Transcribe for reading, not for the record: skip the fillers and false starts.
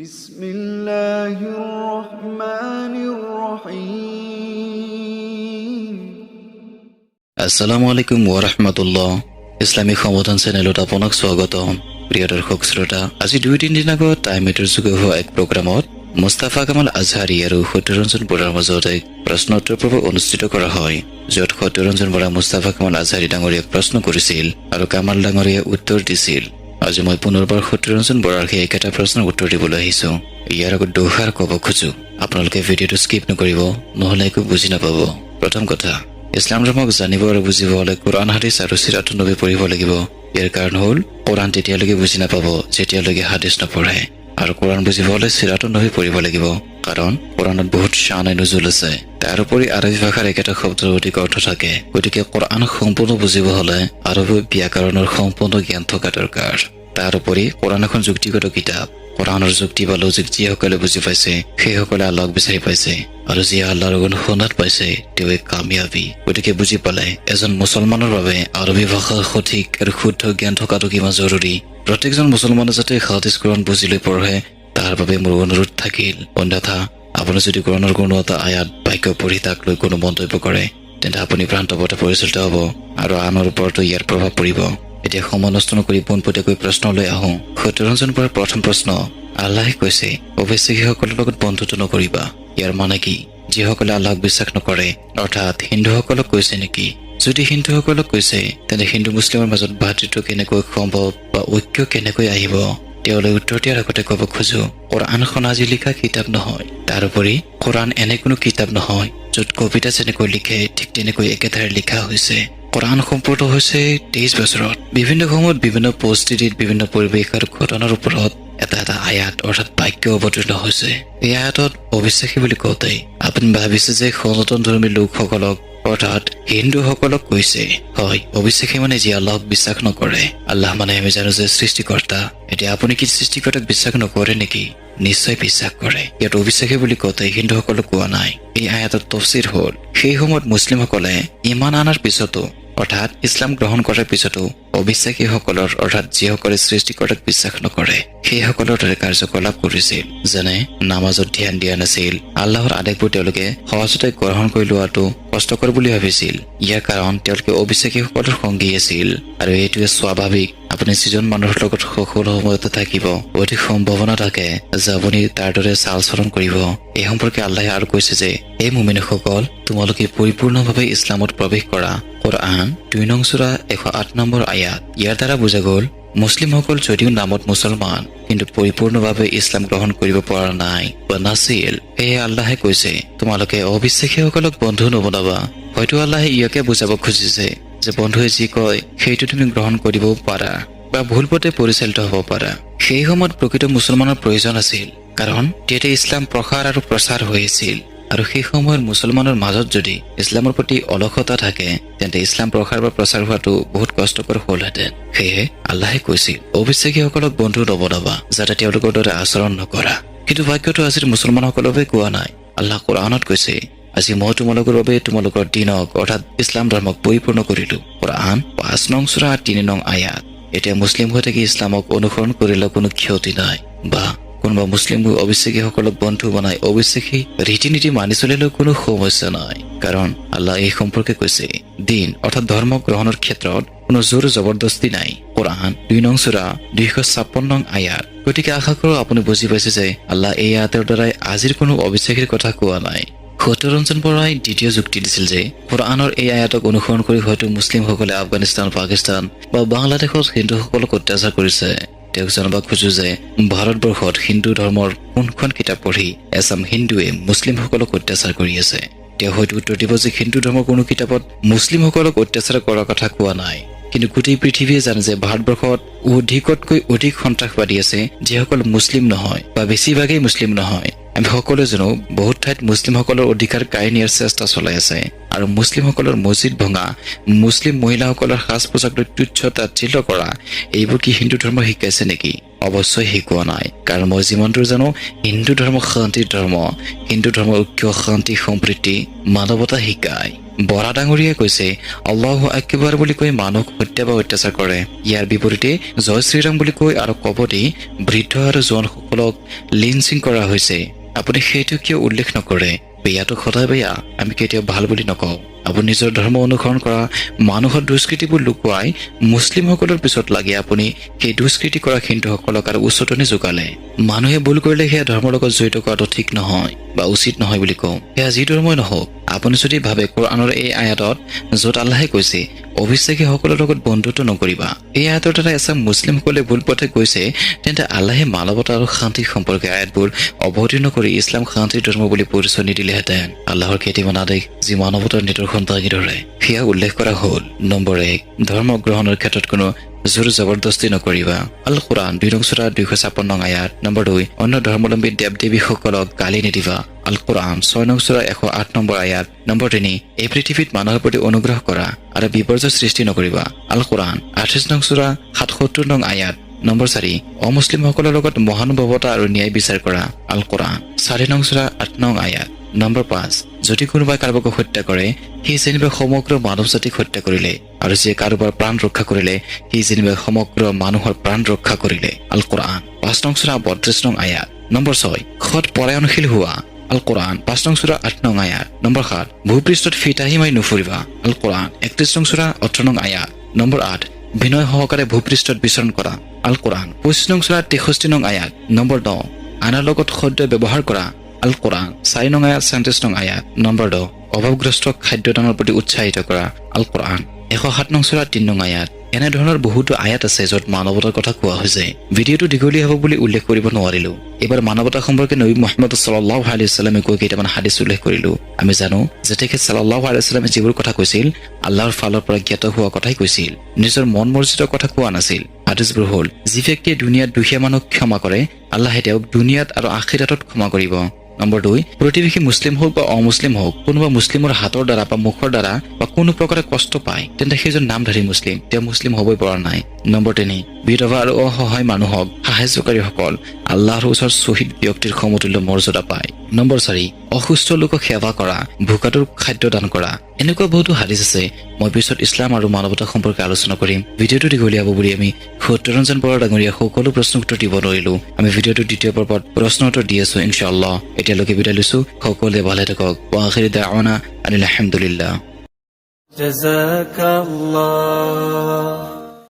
بسم الله الرحمن الرحيم. আসসালামু আলাইকুম ওৰহমতুল্লাহ। ইছলামিক সমাধান চেনেলত আপোনাক স্বাগতম। প্ৰিয় দৰ্শক শ্ৰোতা, আজি 2-3 দিন আগত টাইম এইটৰ যোগে হোৱা এক প্ৰগ্ৰামত মুস্তাফা কামাল আজহাৰী আৰু সত্যৰঞ্জন বৰাৰ মাজত এক প্ৰশ্ন উত্তৰ পৰ্ব অনুষ্ঠিত কৰা হয়, য'ত সত্যৰঞ্জন বৰা মুস্তাফা কামাল আজহাৰী ডাঙৰীয়াক প্ৰশ্ন কৰিছিল আৰু কামাল ডাঙৰীয়াই উত্তৰ দিছিল। আজি মই পুনৰবাৰ সত্যৰঞ্জন বৰাৰ সেই একেটা প্ৰশ্নৰ উত্তৰ দিবলৈ আহিছো। ইয়াৰ আগত দুষাৰ ক'ব খোজো, আপোনালোকে ভিডিঅ'টো স্কিপ নকৰিব, নহ'লে একো বুজি নাপাব। প্ৰথম কথা, ইছলাম ধৰ্মক জানিব আৰু বুজিব হ'লে কোৰআন, হাদিছ আৰু চিৰাতুন নবী পঢ়িব লাগিব। ইয়াৰ কাৰণ হ'ল, কোৰআন তেতিয়ালৈকে বুজি নাপাব যেতিয়ালৈকে হাদিছ নপঢ়ে আৰু কোৰআন বুজিব হ'লে চিৰাতুন নবী পঢ়িব লাগিব, কাৰণ কোৰআনত বহুত শ্বানে নুজুল আছে। তাৰোপৰি আৰবী ভাষাৰ একেটা শব্দৰ অধিক অৰ্থ থাকে। গতিকে কোৰআন সম্পূৰ্ণ বুজিব হ'লে আৰবী ব্যাকৰণৰ সম্পূৰ্ণ জ্ঞান থকা দৰকাৰ। তাৰোপৰি কোৰআন এখন যুক্তিগত কিতাপ। কোৰআনৰ যুক্তি বা লজিক যিসকলে বুজি পাইছে, সেইসকলে আল্লাহক বিচাৰি পাইছে আৰু যিয়ে আল্লাহৰ অনুসন্ধান পাইছে, তেওঁ এক কামিয়াবী। গতিকে বুজি পালে এজন মুছলমানৰ বাবে আৰবী ভাষাৰ সঠিক আৰু শুদ্ধ জ্ঞান থকাটো কিমান জৰুৰী। প্ৰত্যেকজন মুছলমানে যাতে হাদিছ, কোৰআন বুজি লৈ পঢ়ে, তাৰ বাবে মোৰ অনুৰোধ থাকিল। অন্যথা আপুনি যদি কোৰআনৰ কোনো এটা আয়াত, বাক্য পঢ়ি তাক লৈ কোনো মন্তব্য কৰে, তেন্তে আপুনি ভ্ৰান্ত পথে পৰিচালিত হ'ব আৰু আনৰ ওপৰতো ইয়াৰ প্ৰভাৱ পৰিব। এতিয়া সময় নষ্ট নকৰি পোনপটীয়াকৈ প্ৰশ্নলৈ আহোঁ। সত্যৰঞ্জন বৰাৰ প্ৰথম প্ৰশ্ন, আল্লাহে কৈছে, অবিশ্বাসীসকলৰ লগত বন্ধুত্ব নকৰিবা। ইয়াৰ মানে কি? যিসকলে আল্লাহক বিশ্বাস নকৰে, অৰ্থাৎ হিন্দুসকলক কৈছে নেকি? যদি হিন্দুসকলক কৈছে, তেন্তে হিন্দু মুছলিমৰ মাজত ভাতৃত্ব কেনেকৈ সম্ভৱ বা ঐক্য কেনেকৈ আহিব? তেওঁলৈ উত্তৰ দিয়াৰ আগতে ক'ব খোজো, কোৰআনখন আজি লিখা কিতাপ নহয়। তাৰোপৰি কোৰআন এনে কোনো কিতাপ নহয় য'ত কবিতা যেনেকৈ লিখে, ঠিক তেনেকৈ একেধাৰে লিখা হৈছে। কোৰআন সম্পূৰ্ণ হৈছে 23 বছৰত। বিভিন্ন সময়ত, বিভিন্ন পৰিস্থিতিত, বিভিন্ন পৰিৱেশ আৰু ঘটনাৰ ওপৰত এটা এটা আয়াত অৰ্থাৎ বাক্য অৱতীৰ্ণ হৈছে। এই আয়াতত অবিশ্বাসী বুলি কওঁতে আপুনি ভাবিছে যে সনাতন ধৰ্মী লোকসকলক অৰ্থাৎ হিন্দুসকলক কৈছে। হয়, অবিশ্বাসী মানে যি আল্লাহক বিশ্বাস নকৰে। আল্লাহ মানে আমি জানো যে সৃষ্টিকৰ্তা। এতিয়া আপুনি কি সৃষ্টিকৰ্তাক বিশ্বাস নকৰে নেকি? নিশ্চয় বিশ্বাস কৰে। ইয়াত অবিশ্বাসী বুলি কওঁতে হিন্দুসকলক কোৱা নাই। এই আয়াতৰ তফচিৰ হ'ল, সেই সময়ত মুছলিমসকলে ঈমান অনাৰ পিছতো অৰ্থাৎ ইছলাম গ্ৰহণ কৰাৰ পিছতো অবিশ্বাসীসকলৰ অৰ্থাৎ যিসকলে সৃষ্টিকৰ্তাক বিশ্বাস নকৰে, সেইসকলৰ দৰে কাৰ্যকলাপ কৰিছিল। যেনে নামাজত ধ্যান দিয়া নাছিল, আল্লাহৰ আদেশবোৰ তেওঁলোকে সহজতে গ্ৰহণ কৰি লোৱাটো কষ্টকৰ বুলি ভাবিছিল। ইয়াৰ কাৰণ তেওঁলোকে অবিশ্বাসীসকলৰ সংগী আছিল আৰু এইটোৱে স্বাভাৱিক। আপুনি যিজন মানুহৰ লগত সকলো সময়তে থাকিব, অধিক সম্ভাৱনা থাকে যে আপুনি তাৰ দৰে চাল চলন কৰিব। এই সম্পৰ্কে আল্লাহে আৰু কৈছে যে, এই মুমিনসকল, তোমালোকে পৰিপূৰ্ণভাৱে ইছলামত প্ৰৱেশ কৰা। কোৰআন 2 নং চুৰা, 108 নম্বৰ আয়াত। ইয়াৰ দ্বাৰা বুজা গ'ল, মুছলিমসকল যদিও নামত মুছলমান, কিন্তু পৰিপূৰ্ণভাৱে ইছলাম গ্ৰহণ কৰিব পৰা নাই বা নাছিল। সেয়ে আল্লাহে কৈছে, তোমালোকে অবিশ্বাসীসকলক বন্ধু নবনাবা। হয়তো আল্লাহে ইয়াকে বুজাব খুজিছে যে বন্ধুৱে যি কয়, সেইটো তুমি গ্ৰহণ কৰিবও পাৰা বা ভুল পথে পৰিচালিত হ'ব পাৰা। সেই সময়ত প্ৰকৃত মুছলমানৰ প্ৰয়োজন আছিল, কাৰণ তেতিয়া ইছলাম প্ৰসাৰ আৰু প্ৰচাৰ হৈ আছিল আৰু সেই সময়ত মুছলমানৰ মাজত যদি ইছলামৰ প্ৰতি অলসতা থাকে, তেন্তে ইছলাম প্ৰসাৰ বা প্ৰচাৰ হোৱাটো বহুত কষ্টকৰ হ'লহেঁতেন। সেয়ে আল্লাহে কৈছিল, অবিশ্বাসীসকলক বন্ধু নবনাবা, যাতে তেওঁলোকৰ দৰে আচৰণ নকৰা। কিন্তু বাক্যটো আজিৰ মুছলমানসকলৰ বাবে কোৱা নাই। আল্লাহ কোৰআনত কৈছে, আজি মই তোমালোকৰ বাবে তোমালোকৰ দীনক অৰ্থাৎ ইছলাম ধৰ্মক পৰিপূৰ্ণ কৰিলো। কোৰআন 5 নং চুৰা, 3 নং আয়াত। এতিয়া মুছলিম হৈ থাকি ইছলামক অনুসৰণ কৰিলে কোনো ক্ষতি নাই বা কোনোবা মুছলিম অবিশ্বাসীসকলক বন্ধু বনাই অবিশ্বাসী ৰীতি নীতি মানি চলিলেও কোনো সমস্যা নাই, কাৰণ আল্লাহ এই সম্পৰ্কে কৈছে, দীন অৰ্থাৎ ধৰ্ম গ্ৰহণৰ ক্ষেত্ৰত কোনো জোৰ জবৰদস্তি নাই। কোৰআন 2 নং চুৰা, 256 নং আয়াত। গতিকে আশা কৰো আপুনি বুজি পাইছে যে আল্লাহ এই আয়াতৰ দ্বাৰাই আজিৰ কোনো অবিশ্বাসীৰ কথা কোৱা নাই। সত্যৰঞ্জন বৰাই দ্বিতীয় যুক্তি দিছিল যে কোৰআনৰ এই আয়াতক অনুসৰণ কৰি হয়তো মুছলিমসকলে আফগানিস্তান, পাকিস্তান বা বাংলাদেশত হিন্দুসকলক অত্যাচাৰ কৰিছে। তেওঁক জনাব খোজো যে ভাৰতবৰ্ষত হিন্দু ধৰ্মৰ কোনখন কিতাপ পঢ়ি এচাম হিন্দুৱে মুছলিমসকলক অত্যাচাৰ কৰি আছে? তেওঁ হয়তো উত্তৰ দিব যে হিন্দু ধৰ্মৰ কোনো কিতাপত মুছলিমসকলক অত্যাচাৰ কৰাৰ কথা কোৱা নাই। কিন্তু গোটেই পৃথিৱীয়ে জানে যে ভাৰতবৰ্ষত অধিকতকৈ অধিক সন্ত্ৰাসবাদী আছে, যিসকল মুছলিম নহয় বা বেছিভাগেই মুছলিম নহয়। আমি সকলোৱে জানো, বহুত ঠাইত মুছলিমসকলৰ অধিকাৰ কাঢ়ি নিয়াৰ চেষ্টা চলাই আছে। আৰু মুছলিমসকলৰ মছজিদ ভঙা, মুছলিম মহিলাসকলৰ সাজ পোছাক লৈ তুচ্ছ তাচ্ছিল্য কৰা, এইবোৰ কি হিন্দু ধৰ্ম শিকাইছে নেকি? অৱশ্যই শিকোৱা নাই। কাৰণ মই যিমান দূৰ জানো, হিন্দু ধৰ্ম শান্তিৰ ধৰ্ম। হিন্দু ধৰ্ম ঐক্য, শান্তি, সম্প্ৰীতি, মানৱতা শিকায়। বৰা ডাঙৰীয়াই কৈছে, আল্লাহ আকবাৰ বুলি কৈ মানুহক হত্যা বা অত্যাচাৰ কৰে। ইয়াৰ বিপৰীতে জয় শ্ৰীৰাম বুলি কৈ আৰু ক'ব দি বৃদ্ধ আৰু জোৱানসকলক লিঞ্চিং কৰা হৈছে। আপুনি সেইটো কিয় উল্লেখ নকৰে? বেয়াটো সদায় বেয়া, আমি কেতিয়াও ভাল বুলি নকওঁ। আপুনি নিজৰ ধৰ্ম অনুসৰণ কৰা মানুহৰ দুষ্কৃতিবোৰ লুকুৱাই মুছলিমসকলৰ পিছত লাগি আপুনি সেই দুষ্কৃতি কৰা হিন্দুসকলক আৰু উচতনি যোগালে। মানুহে ভুল কৰিলে সেয়া ধৰ্মৰ লগত জড়িত কৰাটো ঠিক নহয় বা উচিত নহয় বুলি কওঁ, সেয়া যি ধৰ্মই নহওক। আপুনি যদি ভাবে কোৰআনৰ এই আয়াতত য'ত আল্লাহে কৈছে, অবিশ্বাসীসকলৰ লগত বন্ধুত্ব নকৰিবা, এই আয়াতৰ দ্বাৰা এচাম মুছলিমসকলে ভুল পথে গৈছে, তেন্তে আল্লাহে মানৱতা আৰু শান্তি সম্পৰ্কে আয়াতবোৰ অৱতীৰ্ণ কৰি ইছলাম শান্তিৰ ধৰ্ম বুলি পৰিচয় নিদিলেহেঁতেন। আল্লাহৰ কেইটামান আদেশ যি মানৱতাৰ নিদৰ্শন দাঙি ধৰে, সেয়া উল্লেখ কৰা হ'ল। নম্বৰ 1, ধৰ্ম গ্ৰহণৰ ক্ষেত্ৰত কোনো জোৰ জবৰদস্তি নকৰিবা। আল কোৰআন 2 নং চূৰা 256 নং আয়াত। নম্বৰ 2, অন্য ধৰ্মাৱলম্বী দেৱ দেৱীসকলক গালি নিদিবা। আল কোৰআন 6 নং চূৰা 108 নম্বৰ আয়াত। নম্বৰ 3, এই পৃথিৱীত মানুহৰ প্ৰতি অনুগ্ৰহ কৰা আৰু বিপৰ্যয় সৃষ্টি নকৰিবা। আল কোৰআন 38 নং চূৰা 77 নং আয়াত। নম্বৰ 4, অমুছলিমসকলৰ লগত মহানুভৱতা আৰু ন্যায় বিচাৰ কৰা। আল কোৰআন 4 নং চূৰা 8 নং আয়াত। নম্বৰ 5, যদি কোনোবাই কাৰোবাক হত্যা কৰে, সি যেনিবা সমগ্ৰ মানৱ জাতিক হত্যা কৰিলে, আৰু যিয়ে কাৰোবাৰ প্ৰাণ ৰক্ষা কৰিলে, সি যেনিবা সমগ্ৰ মানুহৰ প্ৰাণ ৰক্ষা কৰিলে। আল কোৰআন 5 নং চূৰা 32 নং আয়াত। নম্বৰ 6, সৎ পৰায়ণশীল হোৱা। আল কোৰআন 5 নং চূৰা 8 নং আয়াত। নম্বৰ 7, ভূপৃষ্ঠত ফিতাহি মাৰি নুফুৰিবা। আল কোৰআন 31 নং চূৰা 18 নং আয়াত। নম্বৰ 8, বিনয় সহকাৰে ভূপৃষ্ঠত বিচৰণ কৰা। আল কোৰআন 25 নং চূৰা 63 নং আয়াত। নম্বৰ 9, আনৰ লগত সদ্য ব্যৱহাৰ কৰা। আল কোৰআন 4 নং আয়াত, 37 নং আয়াত। নম্বৰ 10, অভাৱগ্ৰস্ত খাদ্যদানৰ প্ৰতি উৎসাহিত কৰা। আল কোৰআন 107 নং চূৰা 3 নং আয়াত। এনেধৰণৰ বহুতো আয়াত আছে য'ত মানৱতাৰ কথা কোৱা হৈছে। ভিডিঅ'টো দীঘলীয়া হ'ব বুলি উল্লেখ কৰিব নোৱাৰিলো। এইবাৰ মানৱতা সম্পৰ্কে নবী মুহাম্মদ সাল্লাল্লাহু আলাইহি ৱাছাল্লামে কৈ কেইটামান হাদিছ উল্লেখ কৰিলো। আমি জানো যে তেখেত সাল্লাল্লাহু আলাইহি ৱাছাল্লামে যিবোৰ কথা কৈছিল, আল্লাহৰ ফালৰ পৰা জ্ঞাত হোৱা কথাই কৈছিল, নিজৰ মন মৰ্জিত কথা কোৱা নাছিল। হাদিছবোৰ হ'ল, যি ব্যক্তিয়ে দুনিয়াত দুখীয়া মানুহক ক্ষমা কৰে, আল্লাহে তেওঁক দুনিয়াত আৰু আখিৰাতত ক্ষমা কৰিব। নম্বৰ 2, প্ৰতিবেশী মুছলিম হওক বা অমুছলিম হওক, কোনোবা মুছলিমৰ হাতৰ দ্বাৰা বা মুখৰ দ্বাৰা বা কোনো প্ৰকাৰে কষ্ট পায়, তেন্তে সেইজন নামধাৰী মুছলিম, তেওঁ মুছলিম হ'বই পৰা নাই। নম্বৰ 3, বিধৱা আৰু অসহায় মানুহক সাহায্যকাৰীসকল আল্লাহৰ ওচৰত শ্বহীদ ব্যক্তিৰ সমতুল্য মৰ্যাদা পায়। নম্বৰ 4, অসুস্থ লোকক সেৱা কৰা, ভোকাতুৰ খাদ্য দান কৰা। এনেকুৱা বহুতো হাদিছ আছে। মই পিছত ইছলাম আৰু মানৱতা সম্পৰ্কে আলোচনা কৰিম। ভিডিঅ'টো দীঘলীয়া হ'ব বুলি আমি সত্যৰঞ্জন বৰা ডাঙৰীয়া সকলো প্ৰশ্ন উত্তৰ দিব নোৱাৰিলো। আমি ভিডিঅ'টো দ্বিতীয় পৰ্বত প্ৰশ্ন উত্তৰ দি আছো ইনশাআল্লাহ। এতিয়ালৈকে বিদায় লৈছো। সকলোৱে ভালে থাকক। وآخر دعوانا أن الحمد لله। جزاك الله।